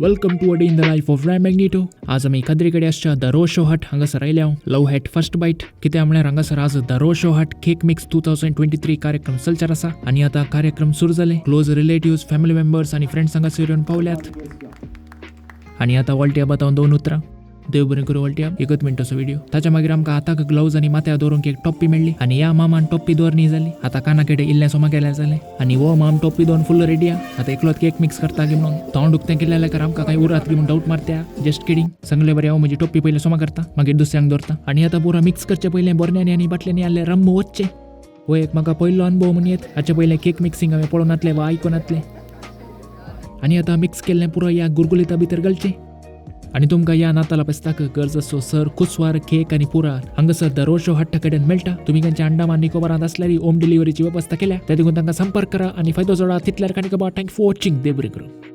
Welcome to a day in the life of Ram Magneto. आज आमी कादरी कडेन आसच्या the रोशो हट हांगासर आयल्या. लव हॅट फर्स्ट बायट. कित्याक म्हळ्यार हांगासर आज the Rosho hut cake mix 2023 कार्यक्रम चलचार आसा आनी आतां कार्यक्रम सुरू जाले. क्लोज रिलेटिव्स, फॅमिली मेंबर्स आनी फ्रेंड्स हांगासर येवन पावल्यात. आनी आतां वॉल्टिया बतावन दोन उतरां. देव बरें करूं वॉल्टिया. एकच मिनटाचो व्हिडिओ. ताच्या मागीर आमकां हाताक ग्लवज आनी माथ्यार दवरूंक एक टोपी मेळ्ळी आनी ह्या मामान टोपी दवरनी जाली. आतां काना कडेन इल्लें सोमा केल्यार जालें आनी हो माम टोपी दवरून फुल रेडी आहा. आतां एकलोच केक मिक्स करता की म्हणून तोंड उक्तें केलें जाल्यार आमकां कांय उरात की म्हूण डावट मारत्या. Just kidding. सांगले बरें, हांव म्हजी टोपी पयलीं सोमा करता, मागीर दुसऱ्यांक दवरता. आनी आतां पुरा मिक्स करचे पयलें बरण्यांनी आनी बाटल्यांनी आहले रम वचचें. हो एक म्हाका पयलो अनुभव म्हणयेत. हाचे पयलें केक मिक्सिंग हांवें पळोवं नातलें वा आयकूं नातलें. आनी आतां मिक्स केल्लें पुरो ह्या गुरगुलिता भितर घालचें. आनी तुमकां ह्या नाताला फेस्ताक गरज आसो सर कुसवार केक आनी पुरा हांगासर the रोशो हट्टा कडेन मेळटा. तुमी खंयच्या अंडमान निकोबारांत आसल्यार होम डिलिव्हरीची वेवस्था केल्या. त्या देखून तांकां संपर्क करा आनी फायदो जोडा. तितल्यार काणी. Thank for watching. देव बरें करूं.